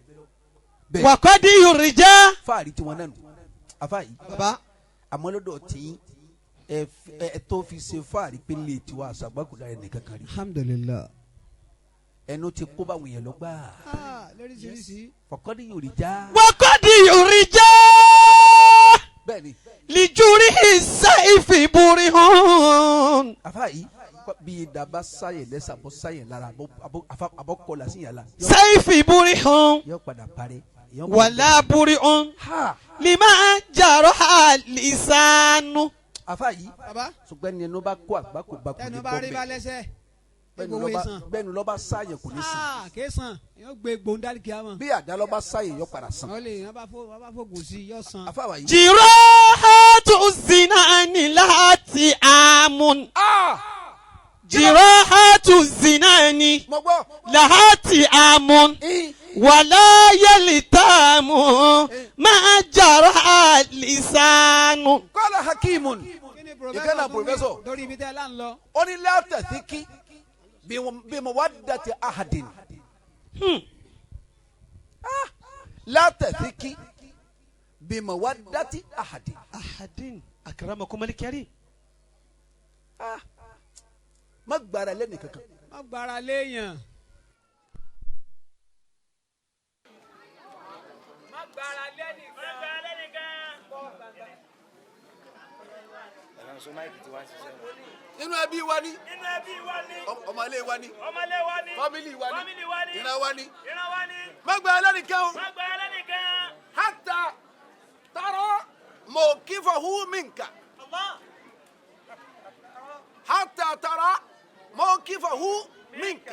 Bẹ́ẹ̀ Wa qad yurja. fáàrí tiwọn náà nù. Àfáà yìí Baba. àmọ́ lọ́dọ̀ tí ẹ tó fi ṣe fáàrí pé lè tiwa àṣàgbákò lára ẹnìkan kan rí. Alhamdulillah. Ẹnu ti kó báwọn èèyàn lọ gbà. Ah, lóríṣiríṣi. Fọkọ́dí yóò rí já. Wa qad yurja. Bẹ́ẹ̀ni Lijurhi sayfi burihun. àfáà yìí bí daba sáyẹ̀ lẹ́sà bọ́ sáyẹ̀ lára àbọ̀ kọlà sí yàrá. Sayfi burihun. Yọ padà parẹ́. Wala burihun. Ha Lima jaraha lisanu. àfáà yìí Baba. ṣùgbọ́n ẹni ẹnu bá kó àgbákò bá kò Tẹnu ní bá bọ́ rí bá bẹ́ẹ̀. lẹ́sẹ̀. Gbogbo ìsàn. Bẹ́ẹ̀ni lọ́ba sáyẹ̀ kò ní sàn. Ah, kìí sàn. Yóò gbé gbòǹdàlì kìá mọ̀. Bí àdá lọ́ba sáyẹ̀ yọ padà sàn. Wọ́n lè yàn bá fògùn sí yóò sàn. Àfáà yìí. Jirahatu zinani láti amun. Jirahatu zinani Mo gbọ́. láti amun. Wala yalitamu ma jaraha lisanu. Kọ́lá hakimun. Kí ni Ìkànnà tún wí? pòfẹ́sọ̀. Lórí ibi tẹ́ ẹ lá ń lọ. Ó ní látàsíkí bí mo wá dàtí ahadin. Látàsíkí bí mo wá dàtí ahadin. Ahadin akramakum al-karim. Má gbára lẹ́nu kankan. Má gbára léèyàn. Má gbára lẹ́nìkan. Má gbára lẹ́nìkan. Nínú ẹbí wa ni, Nínú ẹbí wa ni. Ọmọlé wa ni, Ọmọlé wa ni. Family wa ni, Family wa ni. Ìran wa ni. Ìran wa ni. Má gba ẹlẹ́nìkan o. Má gba ẹlẹ́nìkan. حتى ترى موقفه منك. Allah. حتى ترى موقفه منك.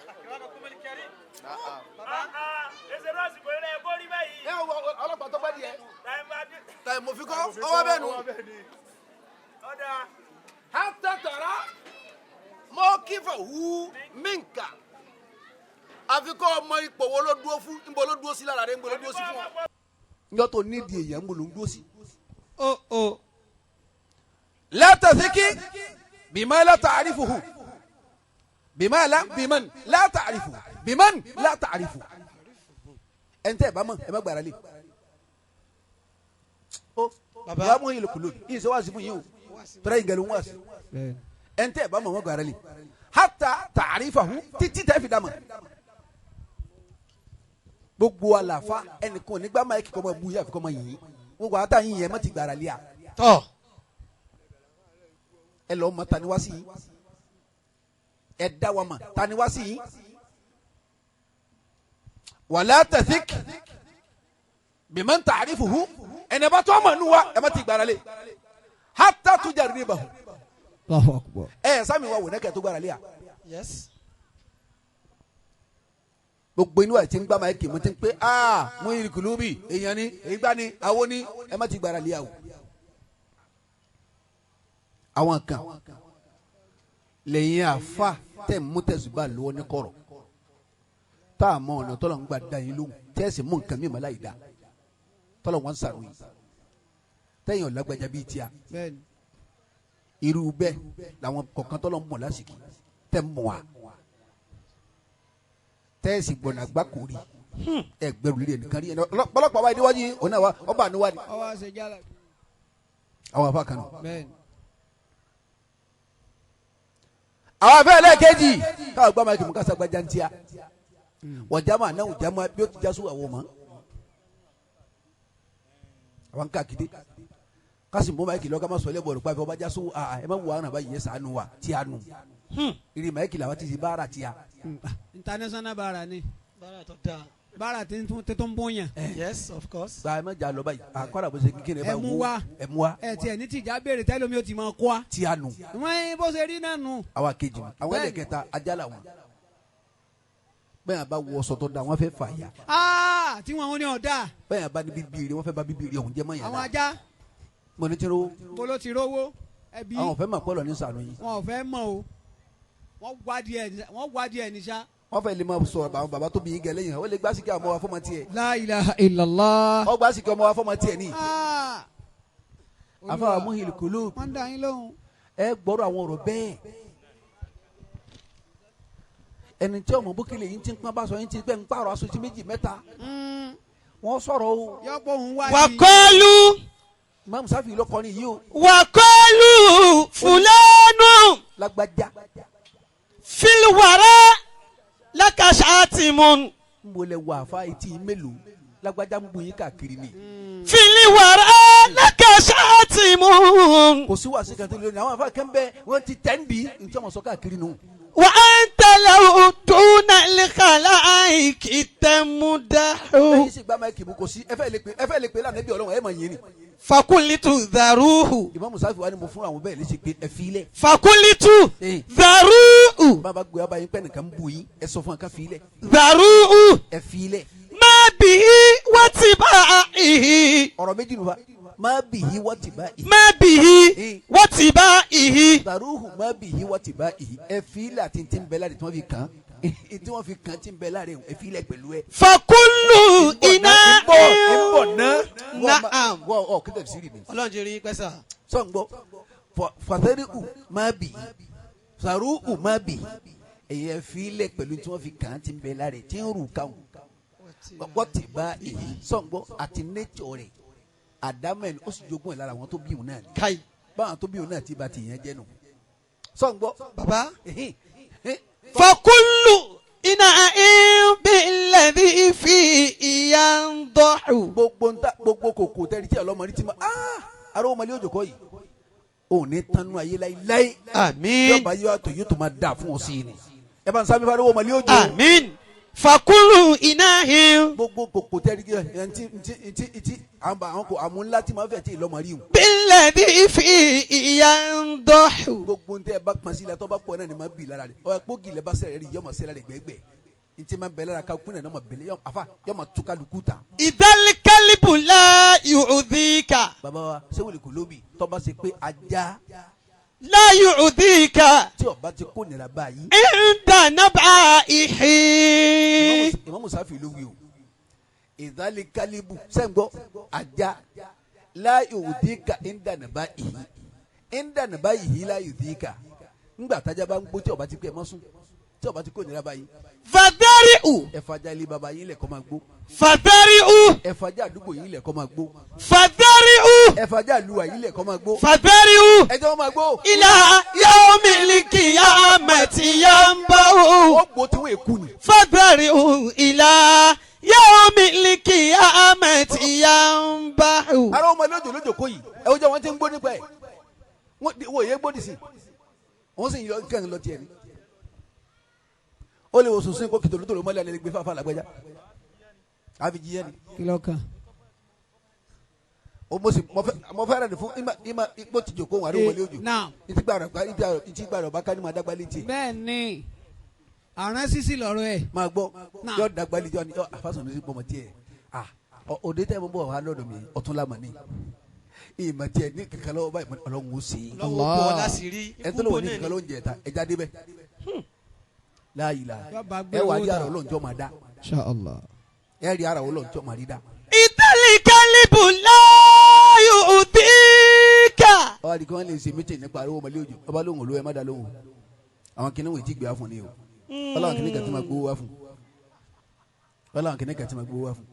Akramakum al-karim. Ah, ẹsẹ̀ rọ́ọ̀sì kò lè kó rí báyìí. Ẹ wọ ọlọ́pàá tó bá díẹ̀ Táìmù adé. tàì mo fi kọ́ ọwọ́ bẹ́ẹ̀ nù. Ọ̀dà. حتى ترى موقفه منك. Àfi kọ́ ọmọ ipò wo ló dúró fún, níbo ló dúró sí lára rẹ̀, níbo ló dúró sí fún ọ. Njọ́ tó nídìí èèyàn, níbo ló ń dúró sí? Ó ó. لا تثق بما لا تعرفه، بما لا، بمن لا تعرفه، بمن لا تعرفه. Ẹn tẹ́ ẹ bá mọ̀, ẹ má gbára lé o. Baba. Wàá mú ilé kùlù yìí sọ wá sí fún yín o, tọ́lá yìí gẹ̀lú wá sí. Ẹn tẹ́ ẹ bá mọ̀, má gbára lé حتى تعرفه, títí tẹ́ fi dá mọ̀. Gbogbo àlàfà ẹnìkan ò ní gbá máa kíkọ́ mọ́ bu yìí, àfikọ́ mọ́ yìí. Gbogbo àtàyìn yẹn má ti gbára lé a. Tọ́. Ẹ lọ mọ tani wá sí yín, ẹ dá wa mọ̀ tani wá sí yín. ولا تثق بمن تعرفه. Ẹnì bá tó ọmọ nù wa, ẹ má ti gbára lé حتى تجربه. Allahu akbar. Ẹ sami wa wò nẹkẹ tó gbára lé a. Yes. Gbogbo inú ẹ ti ń gbá máa kì í mo ti ń pé aa mú irikulu bi èèyàn ni èyí gbá ni awo ni, ẹ má ti gbára lé a o. Àwọn kan lẹ́yìn àfa tẹ̀ ń mú tẹ̀sùbà lọ́wọ́ ní kọ̀rọ̀, tá a mọ ọ̀nà tọ́lọ̀ ń gbà dá yín lóhùn, tẹ́sí mú nǹkan mímọ́ láyìí dá tọ́lọ̀ wọn sàrò yìí tẹ́yìn ọ̀làgbàjà bíi tíya. Bẹ́ẹ̀ni. Irú bẹ́ẹ̀ làwọn kọ̀ọ̀kan tọ́lọ̀ ń mọ̀ lásìkò tẹ́ ń mọ̀ wá, tẹ́sí gbọ̀nà àgbákò rí ẹ gbẹrù lílẹ̀ nìkan rí ọlọ́pàá wa níwájú yìí, òun náà wa ọba àníwá ni. Ọwọ́ àṣẹ jálá. Àwọn afa kan nù. Bẹ́ẹ̀ni. Àwọn afẹ́ ẹlẹ́ẹ̀kejì káwọn gbọ́ máa kì í mú kásá gbajà ń tíya wọ́n jama náà jama bí ó ti jásù àwọn ọmọ àwọn káàkiri kásì mú máìkì lọ ká má sọ ilé bọ̀rọ̀ pàfẹ́ ọba jásù ẹ má wù àwọn àbáyé yẹ sànù wa tíya nù ìrì máìkì làwọn ti di bára tíya. International bara ni. Bára tó dáa. Bara tí ń tún tí tó ń bóyàn. Yes, of course. Gba ẹ má jà lọ báyìí, àkọ́rà bó ṣe kékeré Ẹ mú wá. Ẹ mú wa. Ẹ tiẹ̀ ní tìjà béèrè tẹ́lómi ó ti máa kó wa. Tíya nù. Wọ́n bó ṣe rí náà nù. Àwọn kejì nù, àwọn Bẹ́ẹ̀ni. ẹlẹ́kẹta ajá làwọn bẹ́ẹ̀ bá wọ sọ̀tọ̀ da, wọ́n fẹ́ fà ya. Aa tí wọn ò ní ọ̀dà. Bẹ́ẹ̀ bá ní bíbí rẹ, wọ́n fẹ́ bá bíbí rẹ ọ̀hún jẹ́ mọ́ yàrá. Àwọn ajá. Mo ní tí ro. Bó ló ti rówó ẹbí. Àwọn ò fẹ́ mà pọ́lọ̀ ní sànú yìí. Wọn ò fẹ́ mọ̀ o. Wọ́n wádìí ẹ̀ ní sá. Wọ́n fẹ́ lè máa sọ̀rọ̀ àwọn bàbá tó bí yín gẹ lẹ́yìn, ó lè gbásíkì ọmọ wa fọmọ tiẹ̀. La ilaha illallah. Ọ gbásíkì ọmọ wa fọmọ tiẹ̀ ní. Ah. Àfàwà muhil kulub. Wọ́n ń dá yín lóhùn. Ẹ gbọ́rọ̀ àwọn ọ̀rọ̀ bẹ́ẹ̀, ẹni tí ọmọ bókèlè yín ti ń pọ́n bá sọ yín ti pẹ́ ń pààrọ̀ aṣọ tí méjì mẹ́ta, wọ́n sọ̀rọ̀ o. Yọpọ̀ òun wádìí. وقالوا Imam Safi ló kọrin yìí o. وقالوا فلان Lágbájá. في الوراء لك شاتم. Ń bolẹ̀ wà fá etí mélòó, lágbájá ń bu yín káàkiri ni. في الوراء لك شاتم. Kò sí wàásù kan tó lé ní àwọn afa kan bẹ́ẹ̀, wọ́n ti tẹ́ ń di ntí wọ́n sọ káàkiri nù. وأنت لو دون الخلائق تمدح. Lẹ́yìn sì gba máìkì mú, kò sí ẹ fẹ́ lè pe lánàá bí Ọlọ́run ẹ mọ̀ yín ni. فقلت ذروه. Imam Safi wa ni mo fún àwọn bẹ́ẹ̀ léṣe pé ẹ fi lẹ̀. فقلت Eh. ذروه. Bàbá gbé wa báyìí pẹ́ nìkan ń bu yín, ẹ sọ fún wa ká fi lẹ̀. ذروه. Ẹ fi lẹ̀. ما به واتباعه. Ọ̀rọ̀ méjì nù fa má bì í wọ́n ti bá yìí. ما به واتباعه. Daruhu má bì í wọ́n ti bá yìí, ẹ fi lẹ̀ àti tí ń bẹ láre tí wọ́n fi kàn án, tí wọ́n fi kàn án tí ń bẹ láre ẹ fi lẹ̀ pẹ̀lú ẹ. فكل إناء ń bọ̀ ná. Naam. Wọ́n ọ̀ kí tẹ̀sí rí mi. Ọlọ́run jẹ́ rí pẹ́ sà. Sọ̀ngbọ́ fàtẹ́rìhù má bì í, sàrúhù má bì í, èyí ẹ fi lẹ̀ pẹ̀lú tí wọ́n fi kàn án tí ń bẹ láre tí ń rù káwọn wọ́n ti bá èyí sọ̀ngbọ́ àti nature rẹ̀ àdámẹ́ ni ó sì jogún ẹ̀ lára àwọn tó bí òun náà ni. Káyì. Báwọn tó bí òun náà ti ba tìyẹn jẹ́ nù sọ̀ngbọ́. Bàbá. فكل إناء بالذي فيه ينضح. Gbogbo nta gbogbo kòkò tẹ́lẹ̀ tí ọlọ́mọ rí ti ma Aró ọmọlé òjò kọ́ yìí ò ní tanu ayé láíláí. Àmín. Yọba yóò àtò yóò tó máa dà fún ọ sí i ni. Ẹ bá ń sábẹ́ fún aró ọmọlé òjò. Àmín. Fakulu inahin. Gbogbo kòkò tẹ́rí kí ẹ ntí ntí ntí ntí àwọn kò àmú ńlá tí màá fẹ́ tí ìlọ́mọ rí o. Bílẹ̀dì fi ìyá ń dọ̀hù. Gbogbo ntẹ ẹ bá pọn sí la tọ́ bá pọ̀ náà ni màá bì lára rẹ̀ ọ kpógi lẹ bá sẹ̀rẹ̀ rí yọmọ sẹ́ra rẹ̀ gbẹ́gbẹ́ ntí ma bẹ̀ lára ká kúnlẹ̀ náà ma bẹ̀lẹ̀ yọ afa yọ ma túká lukú ta. Ìdálíkálíbù la yu'dhika. Baba wa sẹ́wọ̀lì kò lóbi tọ́ bá ṣe pé ajá La yu'dhika. tí ọba ti kó nira báyìí. Inda nab'ihi. Ìmámù Sáfì ló wí o ìdálíkálíbù sẹ́ńgbọ́ ajá láyò òdìkà ìndànàbá ìhí ìndànàbá ìhí láyò òdìkà ńgbà tájà bá ń gbó tí ọba ti pẹ́ mọ́ sùn tí ọba ti kó nira báyìí. Fadhari'u. Ẹ fajá ilé baba yín lẹ̀ kó máa gbó. Fadhari'u. Ẹ fajá àdúgbò yín lẹ̀ kó máa gbó. Fadhari'u. Ẹ fajá àlùwà yín lẹ̀ kó máa gbó. Fadhari'u. Ẹ jẹ́ wọ́n máa gbó. Ila yawmil qiyamati yanba'u. Ó gbó tí wọ́n èkú ni. Fadhari'u ila yawmil qiyamati yanba'u. Ara ọmọ lójó lójó kó yìí ẹ wọ́n jẹ́ wọ́n ti ń gbó nípa ẹ̀ wọ́n yé gbó dìsí wọ́n sì ń yọ kẹ́hìn lọ tiẹ̀ ni. Ó lè wo sùn kó kìtòlótòló mọ́lẹ̀ alẹ́ gbé fáfá làgbẹ́já àfi jíyẹ́ ni. Kí ló kàn? O mo sì mo fẹ́ rẹ̀ ní fún ima ima ipò tí jòkó wọn àdó wọlé òjò. Naam. Ìtí gbà rẹ̀ bá ká ní ma dàgbà létí. Bẹ́ẹ̀ ni àrán sísì lọ́rọ̀ ẹ̀. Máa gbọ́ Naam. yọ dàgbà létí ọ àfàsàn mi sí pọmọ tiẹ̀ ah òde tẹ́ mo bọ̀ wá lọ́dọ̀ mi ọ̀tún lámà ni ìmọ̀ tiẹ̀ ní kankan lọ́wọ́ báyìí Ọlọ́run ó ṣe é. Lọ́wọ́ bọ̀ láṣìírí. Ẹ tó lọ́wọ́ ní kankan ló ń jẹ ta ẹja débẹ̀ láàyè la Yọba gbé ẹ wà á owó rí ta. ara Ọlọ́run tí ó máa dá. Insha Allah. Ẹ rí ara Ọlọ́run tí ó máa rí dá. Ìdálíkálíbù la yu'dhika. Ọba àdìgbò wọn lè ṣe méjì nípa ariwo ọmọlé òjò ọba lóhùn olówó ẹ má dá lóhùn àwọn kìnìún wò tí gbé wá fún ni o ọlọ́run kìnìún kàtí máa gbówó wá fún ọlọ́run kìnìún kàtí máa gbówó wá fún.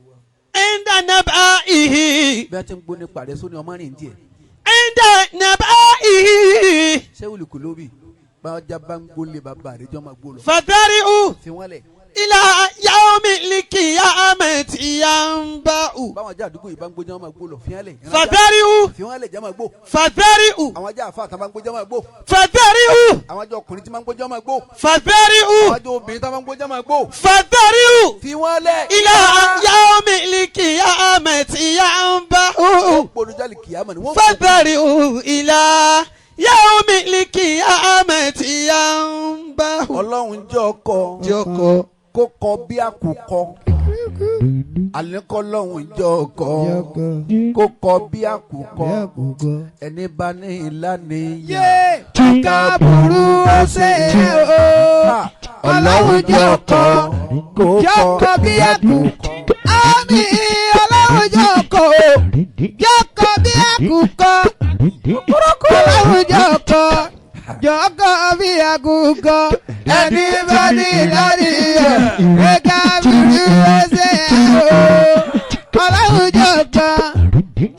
Inda nab'ihi. Bí a ti ń gbó nípa rẹ sóní ọmọ rìn díẹ̀. Inda nab'ihi. Sẹ́wùlì kò lóbì bájà bá ń gbólé bàbá rẹ jọ́ máa gbó lọ. Fadhari'u fi wọ́n lẹ̀. ila yawmil qiyamati yanba'u. Báwọn ajá àdúgbò yìí bá ń gbó jẹ́ máa gbó lọ fi wọ́n lẹ̀. Fadhari'u. Fi wọ́n lẹ̀ jẹ́ máa gbó. Fadhari'u. Àwọn ajá àfa àtàwọn máa ń gbó jẹ́ máa gbó. Fadhari'u. Àwọn ajá ọkùnrin tí máa ń gbó jẹ́ máa gbó. Fadhari'u. Àwọn ajá obìnrin tí máa ń gbó jẹ́ máa gbó. Fadhari'u. Fi wọ́n lẹ̀. Ila yawmil qiyamati yanba'u. Gbódújálì kìámà ni wọ́n. Fadhari'u ila yawmil qiyamati yanba'u. Ọlọ́run jẹ́ ọkọ Joko. kó kọ bí àkùkọ àlékọ́ lọ́hùn jẹ́ ọkọ kó kọ bí àkùkọ ẹni bá ní ìlànà Yé ká burú ó ṣe é o. Ọlọ́run jẹ́ ọkọ kó jẹ́ ọkọ bí àkùkọ. Àmín Ọlọ́run jẹ́ ọkọ o. Jẹ́ ọkọ bí àkùkọ. Ọlọ́run jẹ́ ọkọ jẹ́ ọkọ bí àkùkọ. Ẹni bá ní ìlànà ẹ̀ ká burú ó ṣe é o. Ọlọ́run jẹ́ ọkọ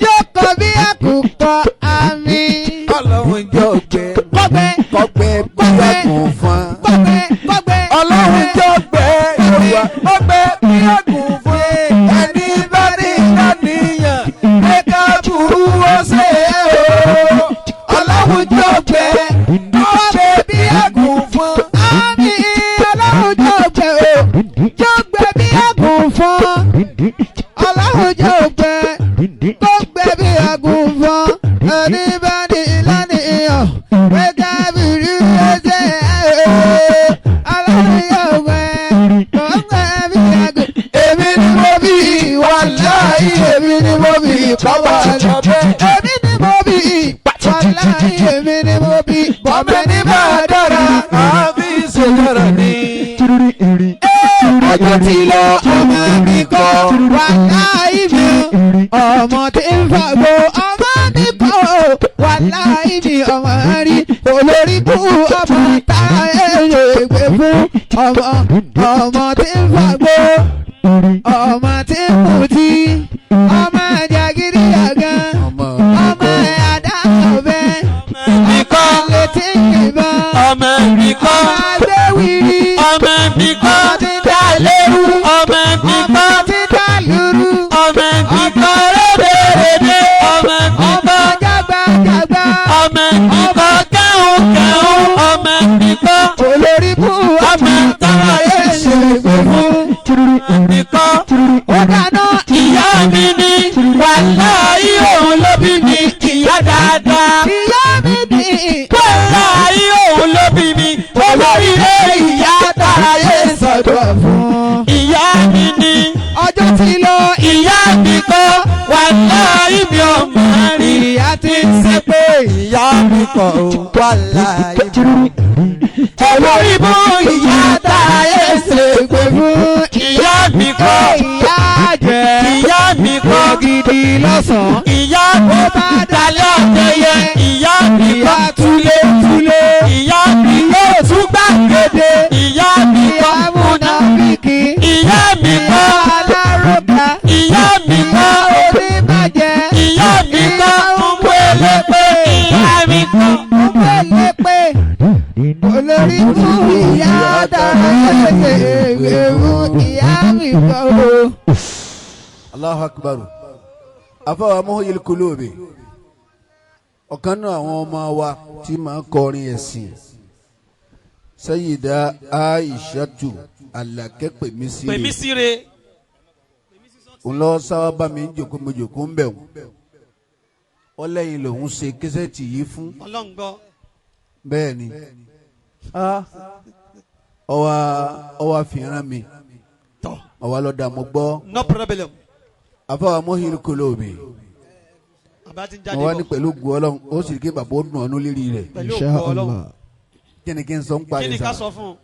jẹ́ ọkọ bí àkùkọ. Àmín. Ọlọ́run jẹ́ ọgbẹ́ Kọ́gbẹ́ kọ́gbẹ́ bí àgùnfọn. kọ́gbẹ́ kọ́gbẹ́. Ọlọ́run jẹ́ ọgbẹ́ Yorùbá ọgbẹ́ bí àgùnfọn ẹni bá ní ìlànìyàn pé ká burú ó ṣe é o. Ọlọ́run jẹ́ ọgbẹ́ ọgbẹ́ bí àgùnfọn. Àmín Ọlọ́run jẹ́ ọgbẹ́ o jẹ́ ọgbẹ́ bí àgùnfọn. Ọlọ́run jẹ́ ọgbẹ́ tó gbẹ bí àgùnfọn. Ẹni bá ní ìlànà ìyàn pé kábìrì ẹsẹ̀ o. Ọlọ́run jẹ́ ọgbẹ́ tó gbẹ bí àgùnfọn. Èmi ni mo bí wàláhì èmi ni mo bí bàbá lọ́bẹ̀. Èmi ni mo bí wàláhì èmi ni mo bí Bọ́mọ ní bá a dára àbí ìṣèjọra ni. Ọjọ́ ti lọ ọmọ mi kọ́ wàláhì mi ọmọ tí ń fàgbọ́ ọmọ mi kọ́ wàláhì mi ọmọ rí olórí kú ọmọ tá èlò ìgbé fún ọmọ ọmọ tí ń fàgbọ́ ọmọ tí ń mutí ọmọ jàgídíjàgan ọmọ àdá ọ̀bẹ ọmọ létí ìbọn Ọmọ mi kọ́. ọmọ agbéwìrì Ọmọ mi kọ́. ọmọ tí ń dá lérú Ọmọ mi ọmọ kọ́. tí ń dá lúrú Ọmọ mi kọ́. Rédèrèdè. Ọmọ mi ọmọ kọ́. Mi kọ́. Ó dáná. Ìyá mi ni wàláhí òun ló bí mi ìyá dáadáa. Ìyá mi ní. Wàláhí òun ló bí mi olóríire ìyá táyé Sọ̀dọ̀ fún. Ìyá mi ni Ọjọ́ ti lọ. Ìyá mi kọ́ wàláhí mi ò máa rí. Ìyá ti ń ṣe pé. Ìyá mi kọ́ ò wàláhí mi. Olórí bú ìyá táyé ṣe Pè fún. Ìyá mi kọ́. Ìyá jẹ́. Ìyá mi kọ́. Gidi lọ́sàn-án. Ìyá mi Ó bá dalẹ́ ọ̀tẹ̀yẹ. Ìyá mi Ìyá kọ́. túlé túlé. Ìyá mi yóò tún gbàgede. Ìyá mi Ìyá kọ́. múnafíkì. Ìyá mi Ìyá kọ́. aláròkà. Ìyá mi Ìyá kọ́. oníbàjẹ́. Ìyá mi kọ́. Ń wélépè. Ìyá mi kọ́. Ó pé olórí fún ìyá dára ewu ìyá mi kọ́ o. Allahu akbar. Afáwa Muhyil Qulubi, ọ̀kan náà àwọn ọmọ wa tí máa kọrin ẹ̀sìn, Sayyida Aishatu Alakẹ́ Pèmísírè. Pèmí síre. Òun lọ sáwá bá mi ń jòkó, mo jòkó ń bẹ̀ wọ́n. Wọ́n lẹ́yìn lòun ṣe késẹ́ẹ̀tì yìí fún. Ọlọ́run gbọ́. Bẹ́ẹ̀ ni, ọwọ́ ọwọ́ àfihàn mi. Tọ́. Ọwọ́ lọ́dà mo gbọ́. No problem. Afáwa Muhyil Qulubi, Bàbá ti ń jáde mo wá ní bọ̀. pẹ̀lú ògùn Ọlọ́run, ó sì kí bàbá ó dùn ọ́nú lérí rẹ̀. Pẹ̀lú ògo Ọlọ́run. Kí ni kí n sọ ń Kí parí ni ká sa sọ fún un?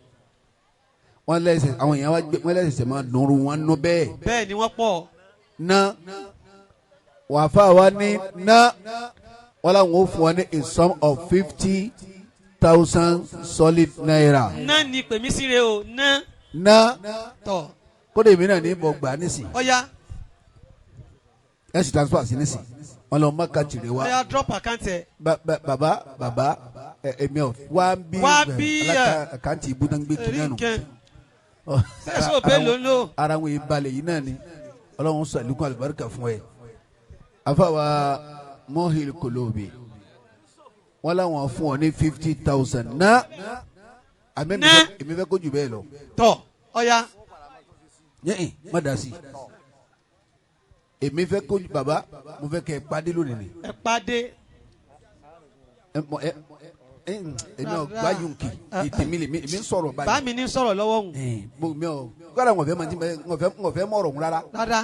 Wọ́n lẹ́sẹ̀ àwọn èèyàn wá gbé wọ́n lẹ́sẹ̀ máa dùnrún wọn nú bẹ́ẹ̀. Bẹ́ẹ̀ ni wọ́n pọ̀. Ná wàáfà wa ní ná wọ́n làwọn ò fún wọn ní a sum of 50,000 solid naira. Ná ni pèmí síre o. Ná. Ná. Tọ̀. Kódé èmi náà ní bọ̀ gbà nísìn. Ọ̀ya. Ẹ sì transfer sí nísìn, wọn lọ mọ kàtìrì wa. Ọ̀ya, drop account ẹ̀. Bàbá bàbá ẹ èmi ò wá bí. Wá bí, ẹ. Àkáǹtì ibùdó-ń-gbé Rí kìnìún nù. nǹkan. Sẹ́sọ̀ bẹ́ẹ̀ ló ń lò. Ara wọn ìbalẹ̀ yìí náà ni Ọlọ́run sọ àlékún àlùbáríkà fún ẹ. Afáwa Muhyil Qulubi, wọn làwọn fún ọ ní 50,000 ná àmì. Ná. Èmi fẹ́ kó jù bẹ́ẹ̀ lọ. Tọ̀. Ọ̀ya. Yẹ́n má dá sí i, èmi fẹ́ kó bàbá, mo fẹ́ kẹ́ ẹ pàdé lónìí ni. Ẹ pàdé. Ẹ mọ ẹ ẹ èmi ò gbáyùnkì ètè mi lè mi èmi ń sọ̀rọ̀ Bá báyìí. mi ní sọ̀rọ̀ lọ́wọ́ òun. Ẹ mo mi ò kọ́ra wọn fẹ́ máa ti wọn fẹ́ mọ̀rọ̀ rárá. Rárá.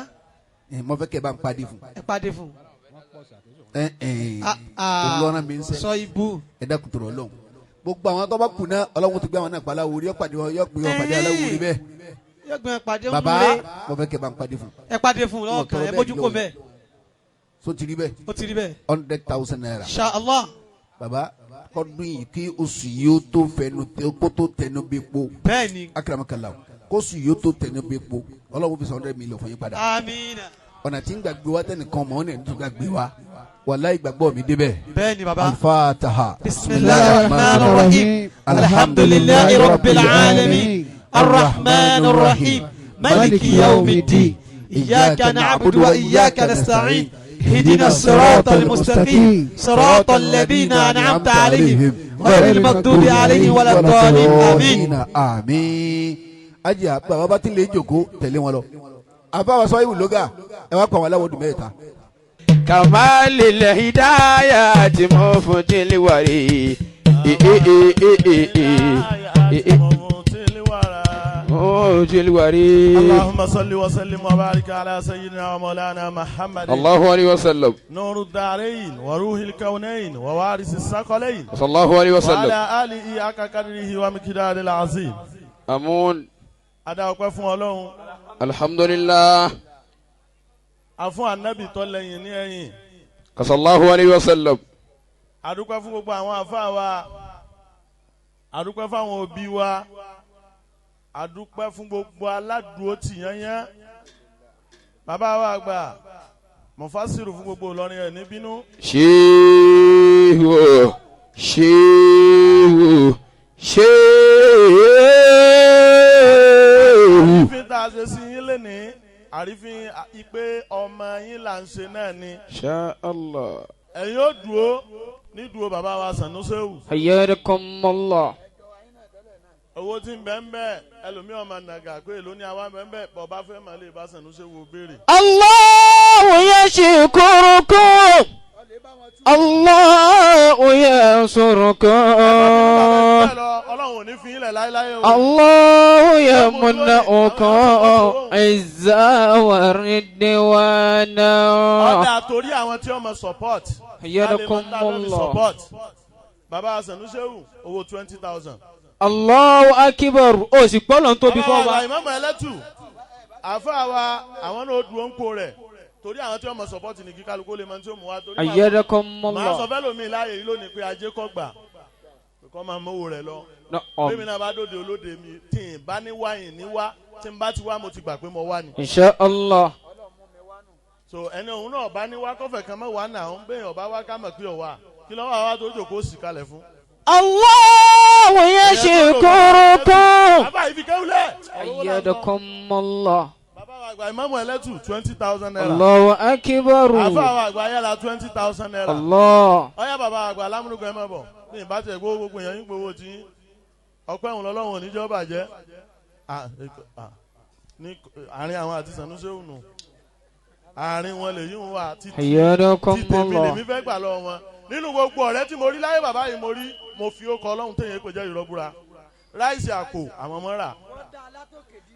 Ẹ mo fẹ́ kẹ́ ẹ bá ń pàdé fún. Ẹ pàdé fún. Ẹ ẹ Ah, ah. olùwọ́nà mi ń sẹ́. Sọ ibú. Ẹ dákun tó rọ lọ́hùn, gbogbo àwọn tó bá kù náà, Ọlọ́run ti gbé àwọn náà pa aláwo rí, ọ̀pàdé wọn yọ pé ọ̀pàdé aláwo rí bẹ́ẹ̀. Yóò gbé ẹ pàdé ń Bàbá, lé. mo fẹ́ kẹ́ bá ń pàdé fún. Ẹ pàdé fún lọ́wọ́ kan. Ẹ mójú kò bẹ́ẹ̀. So ti rí bẹ́ẹ̀. Ó ti rí bẹ́ẹ̀. 100,000 naira. Insha Allah. Bàbá, kọ́dún yìí kí oṣù yìí ó tó fẹnu kó tó tẹnu bí po. Bẹ́ẹ̀ ni. Akaramakala kóṣù yìí ó tó tẹnu bí po, Ọlọ́run fi san 100 million fún yín padà. Amina. Ọ̀nà tí ń gbàgbé wa tẹnìkan mọ̀ ọ́nà tó gbàgbé wa, wàláhì ìgbàgbọ́ mi débẹ̀. Bẹ́ẹ̀ ni bàbá. Alfataha. Bismillahir Rahmanir Rahim. Alhamdulillahi Rabbil Alamin. Arrahmanir Rahim. Maliki Yawmiddin. Iyyaka na'budu wa iyyaka nasta'in. اهدنا الصراط المستقيم، صراط الذين أنعمت عليهم، غير المغضوب عليهم ولا الضالين، آمين. Àmín. Ajá bàbá bá ti lè jòkó tẹ̀lé wọn lọ. Àbáwá sọ ìwù lóga ẹ wá pa àwọn aláwọ̀ dùn mẹ́ta. كمال الهداية مفتي الوري مفتي الوري. اللهم صل وسلم وبارك على سيدنا ومولانا محمد الله عليه وسلم. نور الدارين وروح الكونين ووارث الثقلين. صلى الله عليه وسلم. وعلى آله حق قدره ومقداره العظيم. أمون. Adá ọpẹ́ fún Ọlọ́run. الحمد لله. Àfún ànábì tó lẹ́yìn ní ẹ̀yìn. صلى الله عليه وسلم. Adúpẹ́ fún gbogbo àwọn àfáà wa, adúpẹ́ fún àwọn òbí wa, adúpẹ́ fún gbogbo aládùúgbò tì yányán, bàbá wa àgbà mọ̀fásírù fún gbogbo Ìlọrin ẹ̀ níbínú. شيخ شيخ شيخ. Àrífín tá a ṣe sí yín lénìí, àrífín ìpè ọmọ yín là ń ṣe náà ni. شاء الله. Ẹ̀yin ó dúró ní dúró bàbá wa Sanusewu. حياكم الله. Owó tí ń bẹ ń bẹ, ẹlòmíràn máa nàgà pé èló ní àwa ń bẹ ń bẹ, bọ̀ bá fẹ́ máa lè bá Sanusi wo béèrè. الله يشكركم الله ينصركم Bẹ́ẹ̀ lọ, Ọlọ́run ò ní fi yín lẹ̀ láéláé o. الله يمنعكم عزا وردوانا. Ọ̀dà torí àwọn tí wọ́n mọ support. Yadakum Allah. Support. Bàbá Sanusi owó 20,000. Allahu akbar, ó sì pọ́lọ̀ ń tóbi Bàbá fọ́ba. wa ìmọ̀mọ̀ ẹlẹ́tù, àfa wa, àwọn náà ó dúró ń kó rẹ̀ torí àwọn tí wọ́n mọ support ní kí kálukú lè mọ tí ó mú wa torí Ayyadakum màá sọ Allah. fẹ́ lómi láàyè yìí lónìí pé ajé kọ́ gbà kọ́ máa mówó rẹ̀ lọ. Bẹ́ẹ̀ mi náà bá dóde olóde mi tí n bá ní wá yìí ní wá, tí n bá ti wá, mo ti gbà pé mo wá ni. Insha Allah. So ẹni òun náà bá ní wá, kọfẹ̀ kan mọ́ wá náà ń bẹ́ẹ̀ ọba wá ká mọ̀ pé ọ̀wá kí lọ́wọ́ àwa tó jòkó sì kalẹ̀ fún. الله يشكركم. Bàbá yìí fi kéwúlẹ̀. Ayyadakum Allah. Bàbá wa àgbà ìmáàmù ẹlẹ́tù, ₦20,000. Allahu akbar. Àfa wa àgbà yàrá, ₦20,000. Allah. Ọyá, bàbá àgbà lámúlùkọ, ẹ má bọ̀ ní ìbá tẹ̀ gbówó, gbogbo èèyàn yín gbowó tí ọpẹ́ òun lọ́lọ́run oníjọ́ bàjẹ́. Ní àárín àwọn àti Sanusi nù, àárín wọn lè yíwọn wà títí Ayyadakum tí tèmi Allah. lèmi fẹ́ gbà lọ́wọ́ wọn. Nínú gbogbo ọ̀rẹ́ tí mo rí láyé, bàbá yìí mo rí, mo fi ó kọ Ọlọ́run téèyàn pè jẹ́ ìrọ́búra. Ráìsì àpò àwọn ọmọ rà,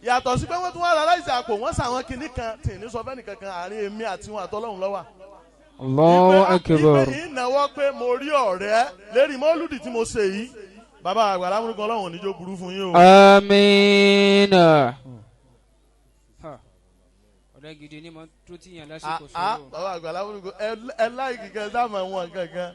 yàtọ̀ sí pé wọ́n tún wá ra ráìsì àpò, wọ́n sàwọn kinní kan tì ní sọ fẹ́ nìkankan, àárín èmi àti wọn àtọ́lọ́run ló wà. Allahu akbar. Ìpè ìnáwó pé mo rí ọ̀rẹ́ lérí mọ́lúdì tí mo ṣe yìí, bàbá àgbà lámúrúkọ, Ọlọ́run oníjó burú fún yín o. Amina. Ọ̀rẹ́ gidi ni mo tó tíyàn lásìkò Ah, sọ̀rọ̀. bàbá àgbà lámúrúkọ, ẹ láìkì kẹ sáàmù àwọn kankan.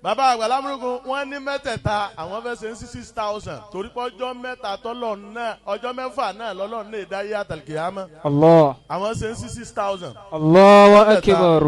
Bàbá àgbà lámúrúkọ, wọ́n ní mẹ́tẹ̀ẹ̀ta àwọn fẹ́ ṣe ń sí 6,000 torí pé ọjọ́ 3 tọ́lọ̀ náà, ọjọ́ 6 náà lọ́lọ́ ní ìdáyé àtàlùkìyàmọ́. Allah. Àwọn ṣe ń sí 6,000. Allahu akbar.